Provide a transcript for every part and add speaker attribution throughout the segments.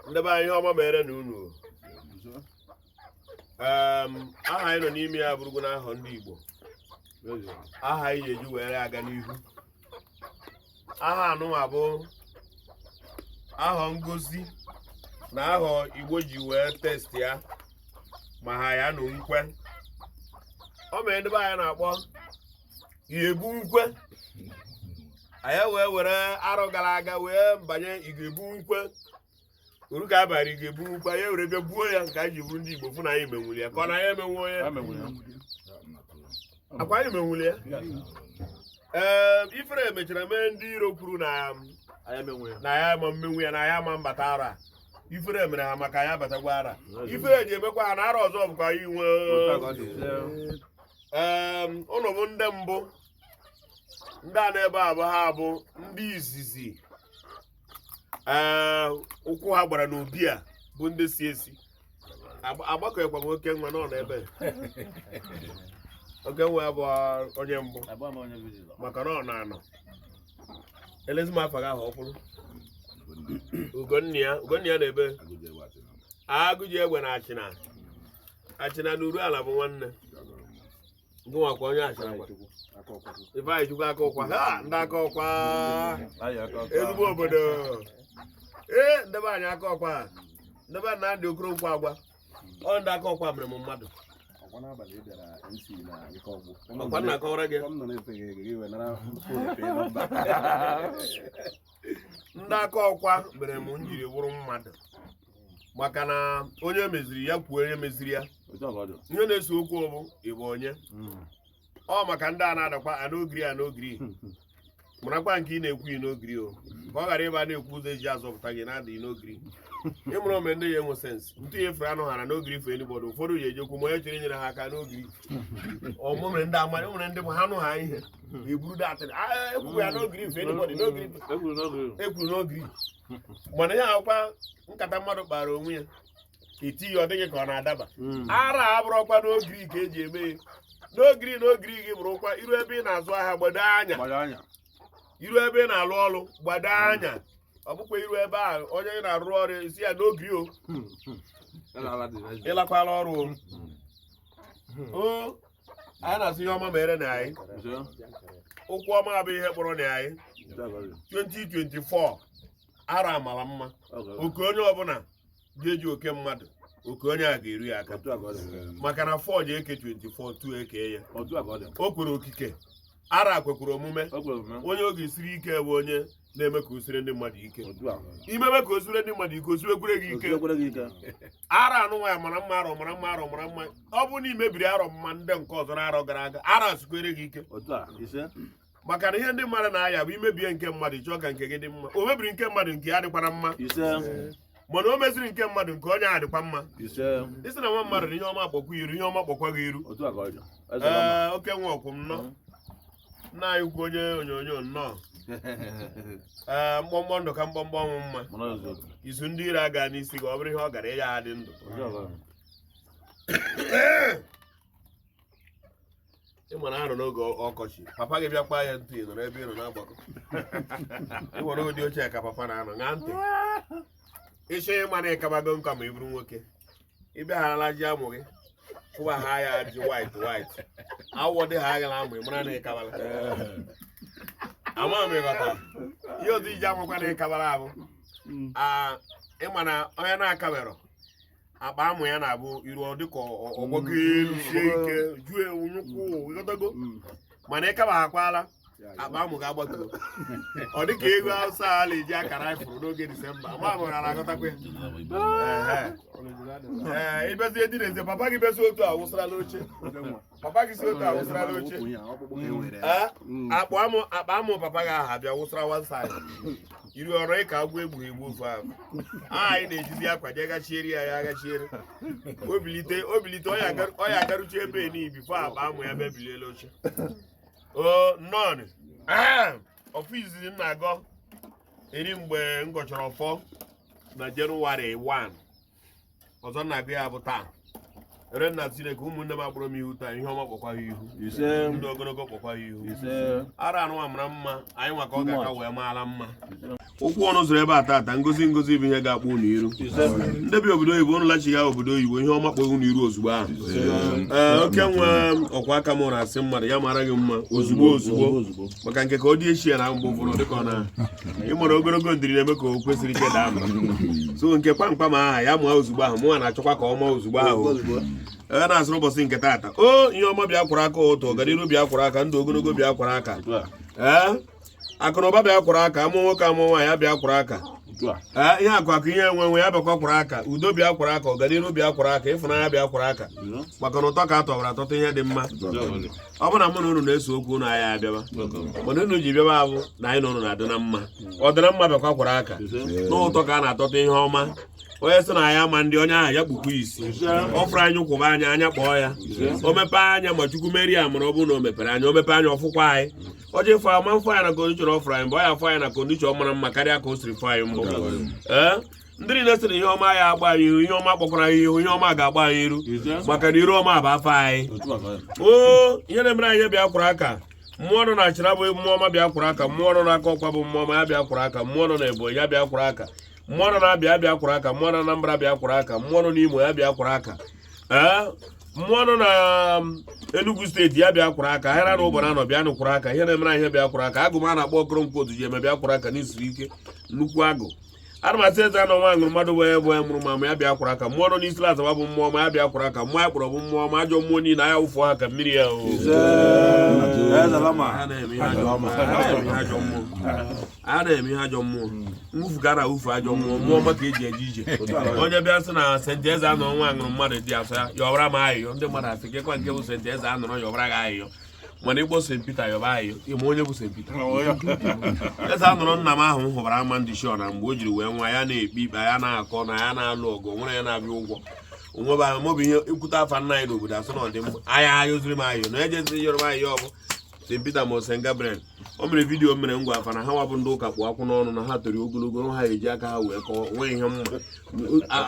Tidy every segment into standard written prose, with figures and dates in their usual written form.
Speaker 1: Ndị be anyị, ihe ọma mere na unu. Aha anyị nọ n'ime ya bụrụgo n'ahọ ndị Igbo, aha anyị ga-eji were aga n'ihu. Aha anụnwa bụ ahọ ngozi na ahọ Igbo ji wee test ya ma ha ya nụ nkwe. O mere ndị be anyị na-akpọ ya ebu nkwe. Anyị wee were arọ gara aga wee banye ị ga-ebu nkwe uru ka abalị ị ga-ebu nkwe. Anyị were bịa buo ya nke anyị ji bụrụ ndị Igbo, fụ na anyị menwuli ya, ka ọ na anyị emenwu onye akwa anyị menwuli ya. Ee, ifere mechara mee ndị iro kwuru na ya ama mmenwu ya, na ya ama mbata ara a. Ifere mere ha maka ya abatagwa ara. Ifere ji emekwa ha na ara ọzọ bụkwa inwe. Ee, ụnụ bụ ndị mbụ, ndị a n'ebe a bụ ha bụ ndị izizi. Ee, ụkwụ ha gbara n'obi a bụ ndị si esi agbakọghịkwa m. Oke nwa nọ n'ebe, oke nwa bụ onye mbụ maka na ọ na-anọ elezi m afa gị ahụ ọkwụrụ Ugonna ya, Ugonna ya na-ebe agụji egbe na achịna achịna na uru ala bụ nwanne gị nwakwa onye achịna kwa. Ifeanyị Chukwu aka ụkwa ha, ndị aka ọkwa, ezigbo obodo. Ee, ndebe anyị aka ọkwa, ndebe Nnamdị Okoronkwo agwa ọ ndị aka ọkwa mere m mmadụ.
Speaker 2: Ọkwa n'abalị ị bịara MC na nke ọgbụ.
Speaker 1: Ọkwa nna akọwara gị.
Speaker 2: M nọ na-efe gị ego, gị wee nara phone pay number.
Speaker 1: Ndị aka ọkwa mere m njiri wụrụ mmadụ, maka na onye meziri ya kwuo onye meziri ya. Ihe na-ese okwu bụ ịbụ onye ọ maka ndị a na-adakwa anogiri anogiri. Marakwa nke ị na-ekwu inogiri o, ka ọ ghara ịba na-ekwu ụzọ eji azọpụta gị na-ada inogiri. Ịmụrụ ome ndị ya enwe sense ntụ ya efere anụ hara n'ogiri fe anybody. Ụfọdụ ya ejekwu ma onye chọrọ inyere ha aka n'ogiri ọmụmere ndị amara nwere ndị bụ ha nụ ha ihe eburu datịrị ekwukwu ya n'ogiri fe anybody n'ogiri ekwuru n'ogiri. Mana ihe akwa nkata mmadụ kpara onwe ya eti ya, ọ dịghị ka ọ na-adaba. Ara abụrụkwa n'ogiri ka eji eme ya n'ogiri. N'ogiri gị bụrụkwa iru ebe ị na-azụ ahịa, gbado anya. Iru ebe ị na-alụ ọrụ, gbado anya. Ọ bụkwa iru ebe a onye ị na-arụ ọrụ isi ya n'ogiri o, ịlakwala ọrụ o. O anyị na-asị ihe ọma mere na anyị, ụkwụ ọma bụ ihe kpọrọ na anyị 2024 ara amara mma. Oke onye ọbụla ga-eji oke mmadụ, oke onye a ga-eru ya aka, maka na 4 ji eke 24 2 eke ya. O kwere okike ara kwekwuru omume. Onye oge siri ike bụ onye na-eme ka o siri ndị mmadụ ike. Imebe ka o siri ndị mmadụ ike, o siwekwere gị ike. Ara anụnwa ya mara mma, arọ mara mma, arọ mara mma. Ọ bụrụ na ị mebiri arọ mma ndị nke ọzọ na arọ gara aga, ara sikwere gị ike, maka na ihe ndị mmadụ na-aya bụ imebie nke mmadụ, chọọ ka nke gị dị mma. O mebiri nke mmadụ, nke ya adịkwara mma, mana o meziri nke mmadụ, nke onye a dịkwa mma. Isi na nwa mmadụ na ihe ọma kpọkwa iru, ihe ọma kpọkwa gị iru. Ee, oke nwa ọkwụ m nnọọ, nna anyị ukwu, onye onyonyo nnọọ. Ee, mkpọmkpọ ndụ ka mkpọmkpọ ọnwụ mma. Izu ndị iro aga n'isi gị, ọ bụrụ ihe ọ gara ịya adị ndụ. Ị mara arụ n'oge ọkọchị, papa gị bịakwa ya ntị nọrọ ebe ị nọ na-agbakọ. Ị nwere ụdị oche ka papa na-anọ ṅaa ntị. Ịchọ ịma na ịkabago nka ma ị bụrụ nwoke, ị bịagharala ji amụ gị kwụba ha ya ji white white, awọ dị ha aghara amụ, ị mara na ịkabala. Ama m ịghọta ihe ọzọ iji amakwa na ịkabala abụ ịma na onye na-akabero akpa amụ ya na-abụ iru ọ dịka ọgbago elu sie ike juo ewu nyụkwụ, ịghọtago? Mana ịkaba akwala akpa amụ ga-agbatuo, ọ dịka ego Awụsa a na-eji akara ifuru n'oge Disemba. Ama m na aghọtakwa ya. Ee, ịbịazie dị n'ezie, papa gị bịazi otu a wụsarala oche, papa gị si otu a wụsarala oche. Ee, akpa amụ papa gị ahụ abịa wụsara one side, iru ọrụ ịka agwọ egburu egbu ofu ahụ. Anyị na-ejizi akwa jee gachiere ya, ya gachiere obilite obilite, ọ ya agaruchi ebe ni before akpa amụ ya bịa biliela oche. O nnọọ, ọfọ izizi m na-agọ eri mgbe m gọchara ọfọ na Jenụwarị 1 ọzọ m na-agụ ya bụ taa. Ere nna Chineke, ụmụnne m akpọrọ m ihu taa, ihe ọma kpọkwa ha ihu.
Speaker 2: Ise.
Speaker 1: Ndụ ogologo kpọkwa ha ihu.
Speaker 2: Ise.
Speaker 1: Ara anụ mara mma, anyị nwa ka ọ ga-aka wee maala mma. Ụkwụ ọnụ zụrụ ebe a taata, ngozi ngozi bụ ihe ga-akpọ unu iru. Ndị bi obodo oyibo, unu lachigha obodo oyibo, ihe ọma kpọọ unu iru ozugbo ahụ. Ee, oke nwe ọkwa aka m na-asị mmadụ ya mara gị mma ozugbo ozugbo, maka nke ka ọ dị echi ya na mgbe ụfọdụ dịka ọ na ịmara ogologo ndiri na-eme ka o kwesịrị ike daa mba. So nke kpamkpam aha ya mụọ ozugbo ahụ, mụnwa na-achọkwa ka ọ mụọ ozugbo ahụ. Ee, na-asịrị ụbọchị nke taata, o ihe ọma bịa kwara aka, ụtọ ọganiru bịa kwara aka, ndụ ogologo bịa kwara aka, ee, akụnụba bịa kwara aka, amụ nwoke amụ nwaanyị ya bịa kwara aka, ee, ihe akụ akụ ihe enwe enwe ya bịakwa kwara aka, udo bịa kwara aka, ọganiru bịa kwara aka, ịfụnanya bịa kwara aka, maka na ụtọ ka a tọwara atọtọ ihe dị mma. Ọ bụ na mụ na unu na-eso okwu, unu anyị abịaba, mana unu ji bịaba abụ na anyị na unu na-adị na mma. Ọ dị na mma bịakwa kwara aka n'ụtọ ka a na-atọta ihe ọma. Onye sị na ya ama ndị onye ahụ ya kpukwu isi, ọ fụrụ anyị kwụba anya anya kpọọ ya, o mepee anya ma Chukwu merie amara. Ọ bụrụ na o mepere anya, o mepee anya ọfụkwa anyị, ọ ji fụ ama mfụ anyị na condition ọ fụrụ anyị mgbe ọ ya afụ anyị na condition mara mma karịa ka o siri fụ anyị mbụ. Ee, ndị niile sị na ihe ọma ya agba anyị ihu, ihe ọma kpọkwara anyị ihu, ihe ọma ga-agba anyị iru, maka na iru ọma bụ afọ anyị. O ihe na-emere anyị bịa kwara aka. Mmụọ nọ na achịra bụ mmụọ ọma bịa kwara aka, mmụọ nọ n'aka ọkwa bụ mmụọ ọma ya bịa kwara aka, mmụọ nọ na Ebonyi ya bịa kwara aka, mmụọ nọ na-abịa bịa kwara aka, mmụọ nọ na Anambra bịa kwara aka, mmụọ nọ n'Imo ya bịa kwara aka, ee, mmụọ nọ na Enugu steeti ya bịa kwara aka, ahịra na ụbọna nọ bịa nụ kwara aka. Ihe na-emere anyị bịa kwara aka. Agụ m a na-akpọ Okoronkwo otu ji eme bịa kwara aka n'isiri ike nnukwu agụ. Ana m asị eze anọ nwa ṅụrụ mmadụ bụ onye bụ onye mụrụ ma ya bịa kwara aka. Mmụọ nọ n'isi azaba bụ mmụọ ma ya bịa kwara aka. Mmụọ ya kpọrọ bụ mmụọ ma ajọ mmụọ niile anya wụfụ ha ka mmiri ya o. A na-eme ihe ajọ mmụọ. A na-eme ihe ajọ mmụọ. A na-eme ihe ajọ mmụọ. Mwụfu ka a na-awụfu ajọ mmụọ. Mmụọ ọma ka eji eje ije. Onye bịa sị na St. Eze anọ nwa ṅụrụ mmadụ dị asọ ya yọbara m ayịyọ, ndị mmadụ asị gịkwa nke bụ St. Eze anọrọ yọbara gị ayịyọ, mana ịkpọ St. Peter yọba ayịyọ, ịma onye bụ St. Peter? Eze anọrọ nna m ahụ m hụbara ama ndị shọ na mgbe o jiri wee nwa ya na-ekpe ikpe ya na-akọ na ya na-alụ ọgụ nwere ya na-abịa ụgwọ onwebe mọbụ ihe ikwute afa nna anyị n'obodo asị na ọ dị mma anya ayoziri m ayọ na ejeziri yọrọ m ayọ. Ọ bụ St. Peter ma St. Gabriel. O mere video mere ngwa afa na ha wabụ ndị ụka kpụ akwụ n'ọnụ na ha tori ogologo ha eji aka ha wee kọọ onwe ihe mma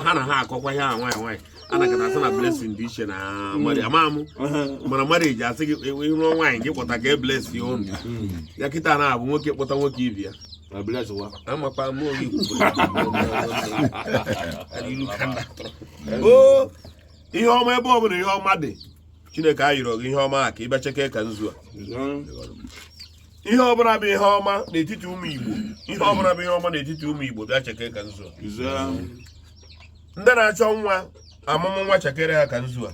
Speaker 1: ha na ha akọkwa ihe a nwanyị nwanyị a nakọta asị na blessing dị iche na ama amụ mana mmadụ eji asị gị ịrụọ nwaanyị gị kpọta ka e bless ya ụnụ ya kịta na-abụ nwoke kpọta nwoke ibi ya amakwa m oge o ihe ọma ebe ọ bụla ihe ọma dị. Chineke ayịrọ gị ihe ọma a ka ị bịa cheke ka nzu a. Ihe ọbụla bụ ihe ọma n'etiti ụmụ Igbo, ihe ọbụla bụ ihe ọma n'etiti ụmụ Igbo, bịa cheke ka nzu a. Ndị na-achọ nwa amụmụ nwa, chekere ha ka nzu a.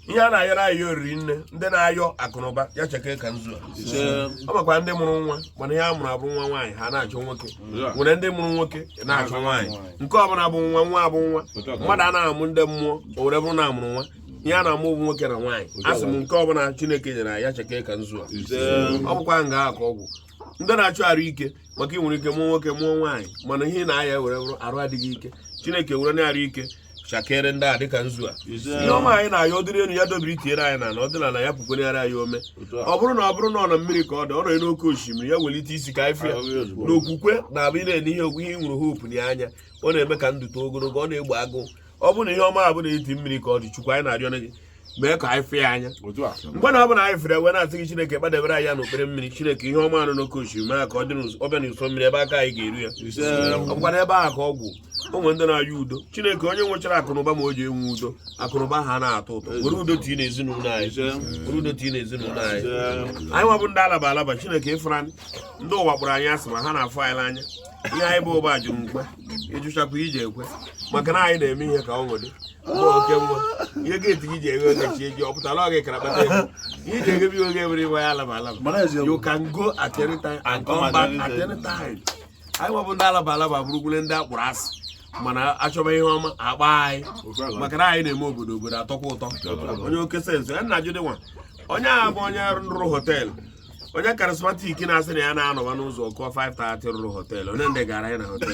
Speaker 1: Ihe a na-ayọrọ ayọ oriri nne, ndị na-ayọ akụnụba ya cheke ka nzu a. Ọ makwa ndị mụrụ nwa mana ihe a mụrụ abụ nwa nwaanyị, ha na-achọ nwoke. Nwere ndị mụrụ nwoke na-achọ nwaanyị. Nke ọbụla bụ nwa nwa abụ nwa mmadụ a na-amụ ndị mmụọ o were bụrụ na amụrụ nwa ihe a na-amụ bụ nwoke na nwaanyị. A sị m nke ọbụla Chineke nyere ya cheke ka nzu a. Ọ bụkwa nga aka ọgwụ ndị na-achọ arụ ike, maka ị nwere ike mụọ nwoke mụọ nwaanyị mana ihe na-aya were bụrụ arụ adịghị ike. Chineke were na-arụ ike chakere ndị a dịka nzu a. Ihe ọma anyị na-ayọ dịrị elu ya dobiri tinyere anyị na na ọdịnala ya pụkwenyere anyị ome. Ọ bụrụ na ọ bụrụ na ọ na mmiri ka ọ dị ọ nọ n'oke osimiri ya welite isi ka anyị fụ ya n'okwukwe na-abụ ị na-ene ihe okwu ihe ị nwere hope na anya, ọ na-eme ka ndụ too ogologo, ọ na-egbo agụụ. Ọ bụrụ na ihe ọma abụ na-eti mmiri ka ọ dị, Chukwu anyị na-arịọ gị mee ka anyị fụ ya anya. Mgbe na ọ bụla anyị fere wee na-asị gị Chineke kpadebere anyị ya n'okpere mmiri, Chineke ihe ọma anụ n'oke osimiri mee ka ọ dị ọbịa n'ụsọ mmiri ebe aka anyị ga-eru ya. Ọ bụkwa n'ebe ahụ ka ọgwụ o nwere ndị na-ayọ udo. Chineke onye nwechara akụnụba ma o ji enwe udo, akụnụba ha na-atọ ụtọ. Were udo tii n'ezinụlọ anyị, were udo tii n'ezinụlọ anyị. Anyị nwabụ ndị alaba alaba. Chineke ịfụrụ anyị, ndị ụwa kpọrọ anyị asị ma ha na-afụ anyị n'anya. Ihe anyị bụ ụba jụrụ mkpe ịjụchakwa ije ekwe, maka na anyị na-eme ihe ka ọ nwere mgbe oke nwa ihe geeti gị ji eghe oge chi eji ọ pụtara ọ gị kara kpata ego ihe iji eghebe oge nwere ịgba ya alaba alaba. You can go at any time and come back at any time. Anyị nwabụ ndị alaba alaba bụrụkwule ndị akpụrụ asị mana achọba ihe ọma akpa anyị, maka na anyị na-eme obodo obodo atọkwa ụtọ. Onye oke sense ya nna jụdị nwa onye a bụ onye rụrụ hotel, onye charismatic na-asị na ya na-anọba n'ụzọ kụọ 5:30 rụrụ hotel, onye ndị gara anyị na hotel,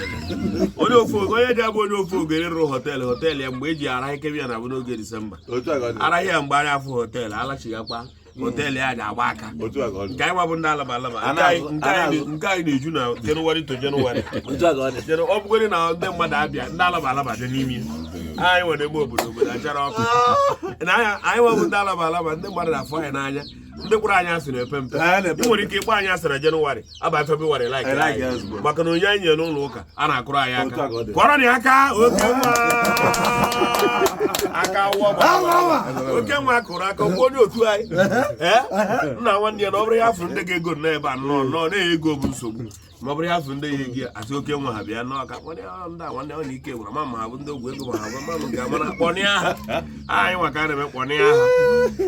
Speaker 1: onye ofu onye ji abụ onye ofu ogere rụrụ hotel. Hotel ya mgbe eji ara ike ya na-abụ n'oge Disemba, arahịa ya mgbe anya afọ hotel alachighakwa hotel ya ji agba aka. Nke anyị nwabụ ndị alaba alaba, nke anyị na-eju na Jenụwarị to Jenụwarị. Ọ bụgodị na ndị mmadụ abịa, ndị alaba alaba dị n'ime ya. Anyị nwere eme obodo obodo achara ọkụ na anyị nwebụ ndị alaba alaba, ndị mmadụ na-afụ anyị n'anya, ndị kwụrụ anyị asị na-epe mpe. Ị nwere ike ịkpọ anyị asị na Jenụwarị aba Febrụwarị, like anyị, maka na onye anyị nyere n'ụlọ ụka a na-akụrụ anyị aka. Kụọrọ na aka oke nwa aka wọ, oke nwa kụrụ aka okwu onye otu anyị. Ee, nna nwanne ya na ọ bụrụ ya afụ ndị ga-ego nọ ebe a nọ nọ na-ego bụ nsogbu, ma ọ bụrụ ya afụ ndị ya ego ya asị oke nwa ha bịa nọọ ka kpọnye ha. Ndị a nwanne ọ na ike gwara ma ha bụ ndị ogwu ego, ma ha bụ ma nke mana kpọnye ha. Anyị nwa ka a na-eme kpọnye ha.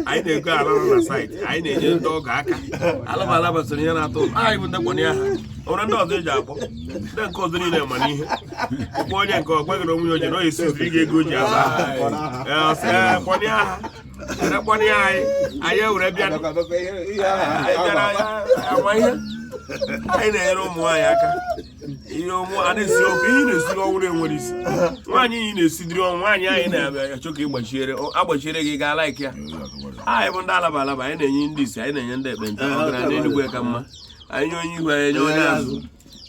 Speaker 1: Anyị na-ego ala nọ na site, anyị na-enye ndị ọgọ aka. Alaba alaba soro ihe na-atọ ụtọ. Anyị bụ ndị kpọnye ha. Ọ nwere ndị ọzọ eji akpọ ndị nke ọzọ niile ma n'ihe ụkwụ onye nke ọ gwaghị na onwe ya oji na ọ esiziri gị ego o ji aza aha. Ee, ọ sị, ee, kpọnye ha, were kpọnye anyị, anyị ewere bịa, anyị bịara ama ihe anyị na-enyere ụmụ nwaanyị aka. Ihe ụmụ a na-esi ọkụ, ihe na-esiri ọnwụ na-enwere isi nwaanyị iyi na-esidiri ọnwụ nwaanyị anyị na-achọ ka ịgbachiere agbachiere gị gaa like ya. Anyị bụ ndị alaba alaba, anyị na-enye ndị isi, anyị na-enye ndị ekpenta ọgara n'Enugwu ka mma. Anyị nye onye ihu, anyị nye onye azụ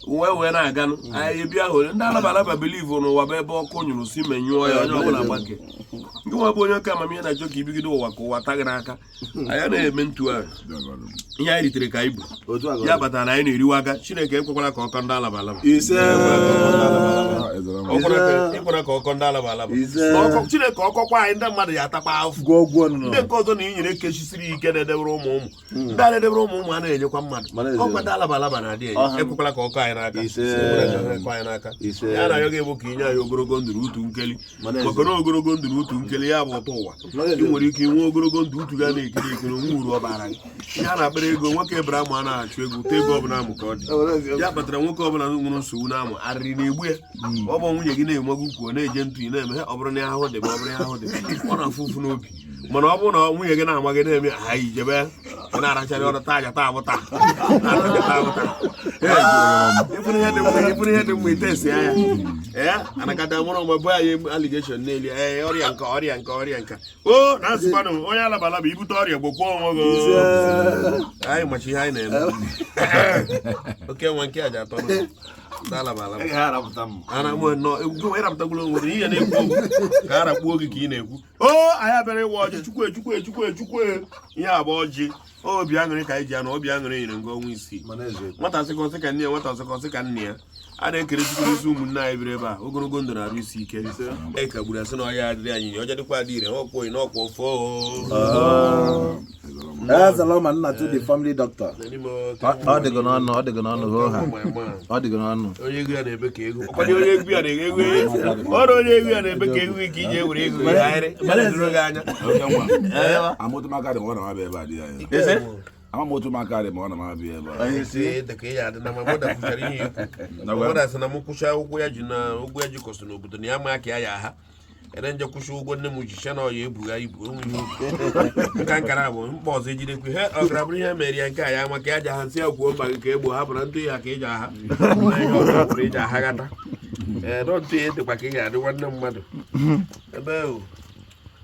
Speaker 1: wee wee na-aganụ anyị ebi ahụ. Ndị alaba alaba believe n'ụwa bụ ebe ọkụ nyụrụ si menyụọ ya, onye ọbụla gbake. Ndị nwa bụ onye oke amamihe na-achọ ka ibigide ụwa ka ụwa ta gị n'aka. Anyị na-eme ntu ahụ, ihe anyị ritere ka anyị bụ ya batara na anyị na-eriwe aka. Chineke ekwekwala ka ọkọ ndị alaba alaba.
Speaker 2: Ise.
Speaker 1: Ekwela ka ọkọ ndị alaba alaba.
Speaker 2: Ise.
Speaker 1: Na ọkọ Chineke ọkọkwa anyị, ndị mmadụ ya atakwa afụ.
Speaker 2: Gwọgwọ nọ.
Speaker 1: Ndị nke ọzọ na inyere kechisiri ike na-edebere ụmụ ụmụ ndị a na-edebere ụmụ ụmụ a na-enyekwa mmadụ.
Speaker 2: Mana eze.
Speaker 1: Ọkwa ndị alaba alaba na-adị enye.
Speaker 2: Ọha.
Speaker 1: Ekwekwala ka ọkọ anyị n'aka.
Speaker 2: Ise.
Speaker 1: Ekwela ka ọkọ anyị n'aka.
Speaker 2: Ise.
Speaker 1: Ya na ya ga-ebu ka inye anyị ogologo ndụ na utu nkeli.
Speaker 2: Mana eze.
Speaker 1: Maka na ogologo ndụ na utu nkeli ya bụ ụtọ ụwa.
Speaker 2: Mana eze.
Speaker 1: Ị nwere ike inwe ogologo ndụ, utu ga na-ekiri ekiri onwe uru ọ bara gị. Ihe a na-akpara ego, nwoke ebere amụ a na-achụ ego ụtọ ego ọbụla amụ ka ọ dị ya kpatara nwoke ọbụla nwere nsogbu na-amụ arịrị na-egbu ya. Ọ bụ nwunye gị na-enweghị ukwu, ọ na-eje ntụ, ị na-eme ọ bụrụ na ya ahụ dị ma ọ bụrụ ya ahụ dị, ọ na-afụ ụfụ n'obi. Mana ọ bụrụ na nwunye gị na-ama gị na-eme ha ijebe, ị na-aracharị ọrụ taa aja taa bụ taa na-aracha taa bụ taa. Ịfụrụ ihe dị mma, ịfụrụ ihe dị mma, ite esi ya ee anakata mụrụ mgbe bụ anyị allegation n'elu. Ee, ọrịa nka, ọrịa nka, ọrịa nka o na-asịkwanụ onye alaba alaba ibute ọrịa gbokwuo onwe gị. Anyị machi ihe anyị na-eme oke nwa nke aja atọ ndị alaba alaba. Ana mụ nọ egwu ịrapụtagwuru onwe gị ihe na-ekwu okwu ka a rakpuo gị ka ị na-ekwu o. Anyị abịara ịwa ọjị. Chukwu echukwu echukwu echukwu, ihe abụ ọjị obi aṅụrị ka anyị ji anụ obi aṅụrị nyere ngo ọnwa 6. Nwata sịkọsị ka nne ya, nwata sịkọsị ka nne ya. A na-ekere Chukwu n'isi ụmụnne anyị biri ebe a ogologo ndụ na-arụ isi ike. E kagburu asị na ọya adịrị anyị nye ọjọọ dịkwa adị ire ọkwụ oyi n'ọkwa ofe.
Speaker 2: Ezaloma nna to the family doctor. Ọ dịgo n'ọnụ, ọ dịgo n'ọnụ hoo ha. Ọ dịgo n'ọnụ.
Speaker 1: Onye ego ya na-ebe ka ego ọkwanye, onye ego ya na-ego ọrụ, onye ego ya na-ebe ka ego gị ka iji ewere ego gị gagharị ya na-edoro gị anya.
Speaker 3: Ama otu maka dị ma ọ na m abịa ebe a dị ya. Ama m otu maka dị ma ọ na m abịa ebe a.
Speaker 1: Esi dị ka ị ya adị na ma mmadụ kwuchara ihe ikwu mmadụ asị na m kwụcha ụgwọ ya ji na ụgwọ ya ji kọsị n'obodo na ya ma ka ya ya aha ere nje kwụcha ụgwọ nne m ji che na ọya ebugha ibu onwe ihe okwu nka nkara bụ mkpa ọzọ ejidekwe he ọ gara bụrụ ihe mere ya nke a ya maka ya ji aha nsị ya kwuo mba gị ka egbo ha bụra ntụ ya ka iji aha na ihe ọzọ pụrụ iji aha gata. Ee, nọ ntụ ya dịkwa ka ị ga-adị nwanne mmadụ ebe ahụ.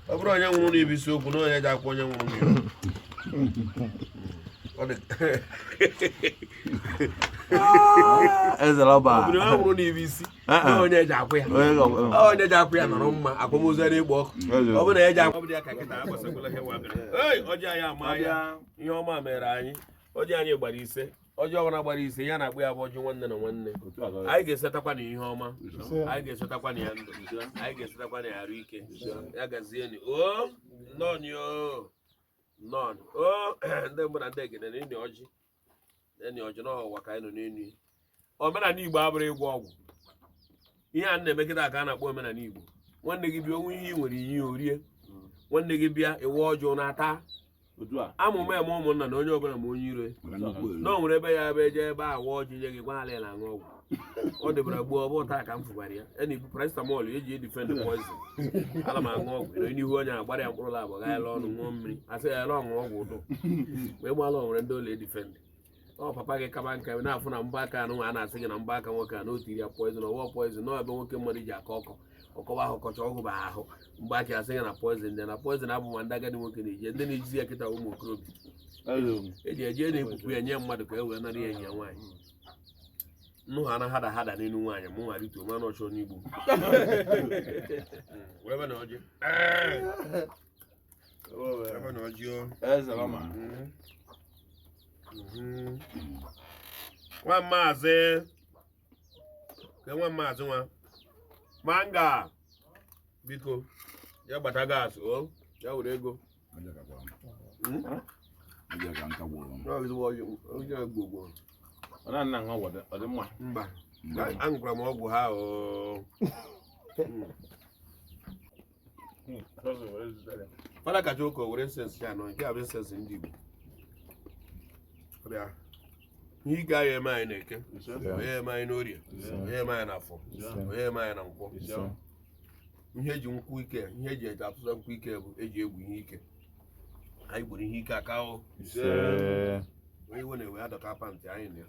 Speaker 1: Ọ bụrụ onye nwụrụ n'ibu isi okwu na onye ji akwa onye nwụrụ n'ibu ọ dị.
Speaker 2: Ezaloma.
Speaker 1: Obodo ha nwụrụ n'ibu isi na onye ji akwụ ya, onye ji akwụ ya nọrọ mma akwamozu a na-egbo ọkụ. Ọ bụrụ na ya ji akwụ ya ka kịta agbasakwala ihe nwa bịara. Ei, ọjị anyị ama ya ihe ọma mere anyị. Ọjị anyị gbara 5, ọjị ọbụla gbara 5 ya na-akpụ ya bụ ọjị nwanne na nwanne. Anyị ga-esetakwa na ihe ọma, anyị ga-esetakwa na ya ndụ, anyị ga-esetakwa na ya arụ ike ya gazieni o nnọọ o nnọọ o ndị mbụ na ndị egede na enyi ọjị enyi ọjị n'ọwa ka anyị nọ n'enyi. Omenala Igbo abụrụ ịgwọ ọgwụ. Ihe a na-eme kịta ka a na-akpọ omenala Igbo. Nwanne gị bịa onwe ihe ị nwere iyi orie, nwanne gị bịa ịwa ọjọọ na-ata amụma eme ụmụnna na onye ọbụla ma onye iro na o nwere ebe ya ebe eje ebe a wa ọjị nye gị gwa ala na-aṅụ ọgwụ ọ dịbara gboo. Ọ bụ taa ka m fụbara ya e na-ebu paracetamol eji edefend poison. Ana m aṅụ ọgwụ ịnọ n'ihu onye agbara ya mkpụrụ labụ gaa ele ọnụ ṅụọ mmiri asị ya ele ọṅụ ọgwụ ụtụ wee gbalụ. O nwere ndị ụlọ edefend ọ papa gị kaba nka na-afụ na mbọ aka anụ a na-asị gị na mbọ aka nwoke a na o tiri ya poison ọwọ poison nọ ebe nwoke mmadụ ji akọ ọkọ ọkọwa ahụ kọcha ọgwụ bụ ahụ mgbe aka asị gị na poison dị na poison abụ ma ndị agadi nwoke na-eji ndị na-ejizi ya kịta ụmụ okorobịa eji eje na-ekwukwu ya nye mmadụ ka e wee nara ya enyi ya nwaanyị. Nụ ha na hada hada n'elu nwaanyị mụ nwa rituo ma nọchọ n'igbu m. Webe na ọjị. Webe na ọjị o.
Speaker 4: Eze mama.
Speaker 1: Nwa maazị ke nwa maazị nwa manga biko ya gbata gas o ya were ego.
Speaker 3: Ọjọọ ka nka gwụrụ m.
Speaker 4: Ọ na-ana nwa ọgwụ ọ dị mma.
Speaker 1: Mba, aṅụkwara m ọgwụ ha o. Fada kacha ụka were incense ya nọ nke a bụ incense ndị Igbo. Ọ bịa. Ihe ike agha eme anyị na-eke, onye eme anyị n'orie, onye eme anyị n'afọ, onye eme anyị na nkwọ. Ihe eji nkwụ ike, ihe eji eji atụsa nkwụ ike bụ eji egwu ihe ike. Anyị gburu ihe ike aka o. Onye iwe na-ewe adọka pantị anyị na ya.